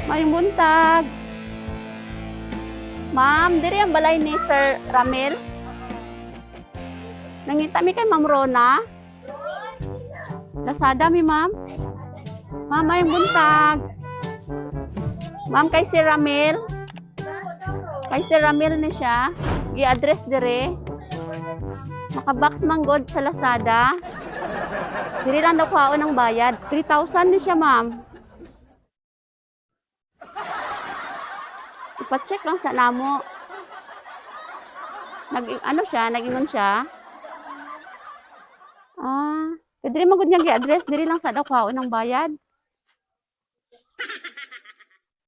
Maayong buntag. Ma'am, diri ang balay ni Sir Ramil. Nangita mi kay Ma'am Rona. Lazada mi, ma'am. Ma'am, maayong buntag. Ma'am, kay Sir Ramil. Kay Sir Ramil ni siya. Gi-address dire. Naka-box man god sa Lazada. Diri lang daw kuhaon ng bayad. 3,000 ni siya, ma'am. Ipa-check lang sa namo. Nag ano siya, nag-ingon siya. Ah, diri man gud niya gi-address, diri lang sa daw kuhaon ng bayad.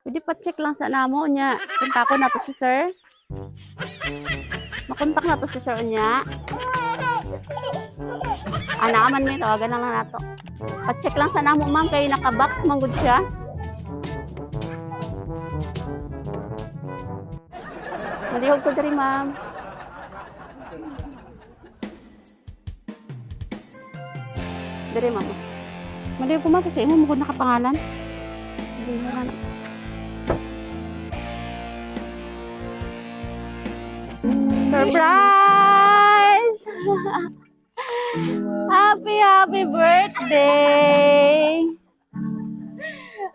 Pwede pa-check lang sa namo niya. Kontak ko na to si sir. Makontak na to si sir niya. Ana man may tawagan na lang nato. Pa-check lang sa namo, ma'am, kay naka-box man gud siya. Malihog ko diri, ma'am. Diri, ma'am. Malihog ko, ma'am, kasi imo mo nakapangalan. Diri na na. Surprise! Happy, happy birthday!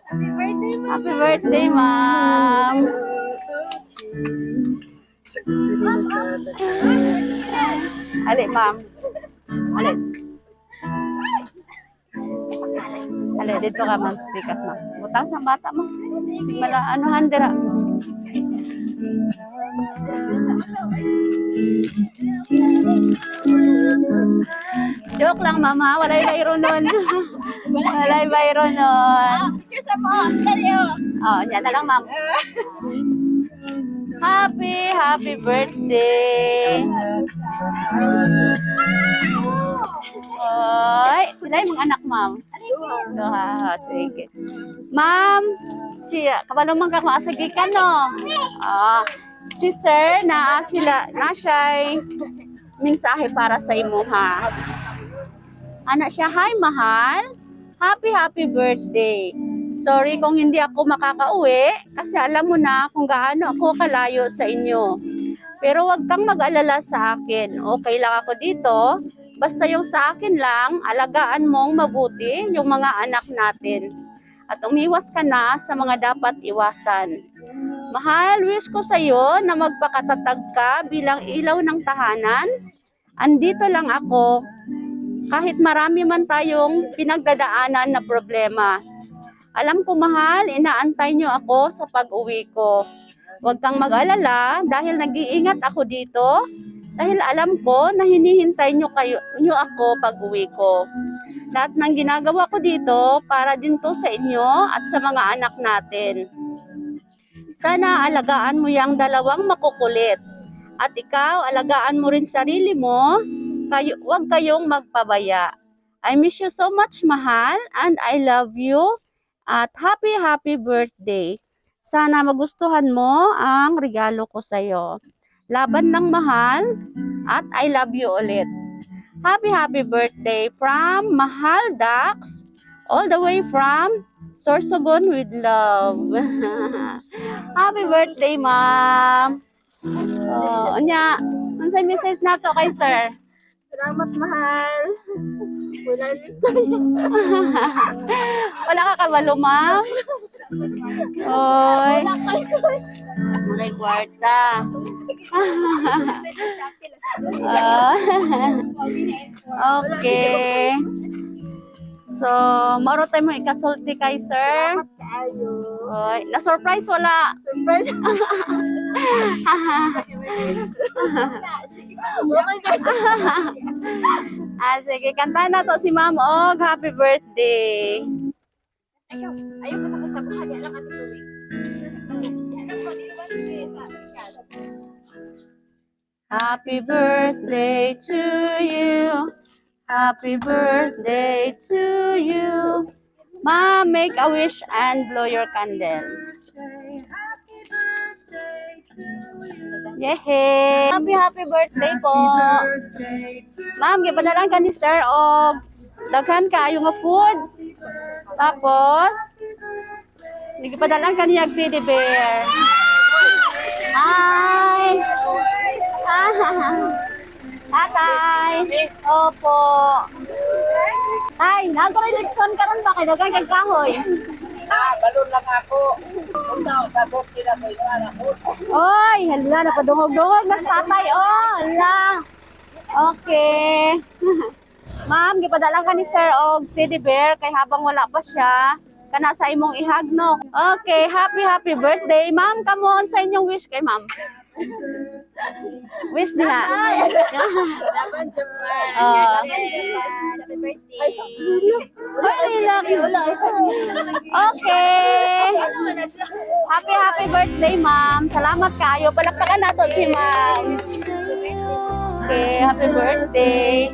Happy birthday, ma'am. Happy birthday, ma'am! Ali, ma'am. Ali. Ali, dito ka, ma'am. Pikas, ma'am. Butang sa bata, ma'am. Sigmala, anuhan dira. Joke lang, mama. Walay bayro nun. Walay bayro nun. Picture sa mo. Seryo. Oh, yan na lang, ma'am. Happy, happy birthday. Oy, wala yung mga anak, ma'am. Duha, sige. Ma'am, si kabalo man ka maasagi ka no. Ah, si sir na sila na siya'y mensahe para sa imo ha. Ana siya, "Hi mahal. Happy, happy birthday. Sorry kung hindi ako makakauwi kasi alam mo na kung gaano ako kalayo sa inyo. Pero wag kang mag-alala sa akin. Okay lang ako dito. Basta yung sa akin lang, alagaan mong mabuti yung mga anak natin. At umiwas ka na sa mga dapat iwasan. Mahal, wish ko sa iyo na magpakatatag ka bilang ilaw ng tahanan. Andito lang ako kahit marami man tayong pinagdadaanan na problema. Alam ko, mahal, inaantay niyo ako sa pag-uwi ko. Huwag kang mag-alala dahil nag-iingat ako dito dahil alam ko na hinihintay niyo ako pag-uwi ko. Lahat ng ginagawa ko dito para din to sa inyo at sa mga anak natin. Sana alagaan mo yung dalawang makukulit. At ikaw, alagaan mo rin sarili mo. Kayo, huwag kayong magpabaya. I miss you so much, mahal, and I love you. At happy, happy birthday. Sana magustuhan mo ang regalo ko sa'yo. Laban ng mahal, at I love you ulit. Happy, happy birthday from Mahal Dax, all the way from Sorsogon with love." Happy birthday, ma'am. Oh, unya, unsay message nato kay sir? Salamat, mahal. Wala miss tayo. Wala ka kabalo, ma'am? Oy. Walay kwarta. Ah. Okay. So, maro tayo mo ikasulti kay sir. Salamat kaayo. Oy, na-surprise wala? Surprise. Ah, sige, kanta na to si Ma'am Og. Happy birthday. Ayaw, ayaw ko takot sa bahagi. Alam ka tuloy. Happy birthday to you. Happy birthday to you. Ma'am, make a wish and blow your candle. Yehey! Happy, happy birthday po. Ma'am, gipadalan ka ni Sir og daghan kaayo nga foods. Tapos, Nagpadalan ka niya teddy bear. Hi! Ah, tatay! Opo. Ay, nagkaroon leksyon karon ba kay daghang kag kahoy? Ah, balon lang ako. Unta, sabot sila ko yung anak ko. Oy, hala, napadungog-dungog mas tatay. Oh, hala. Okay. Ma'am, gipadala ka ni Sir og teddy bear kay habang wala pa siya, kana sa imong ihagno. Okay, happy happy birthday. Ma'am, kamo sa inyong wish kay ma'am. Wish diha. Laban Japan. Ah. Happy birthday. Oy, relax. Okay. Happy happy birthday, ma'am. Salamat kayo. Palakpakan nato si ma'am. Okay, happy birthday.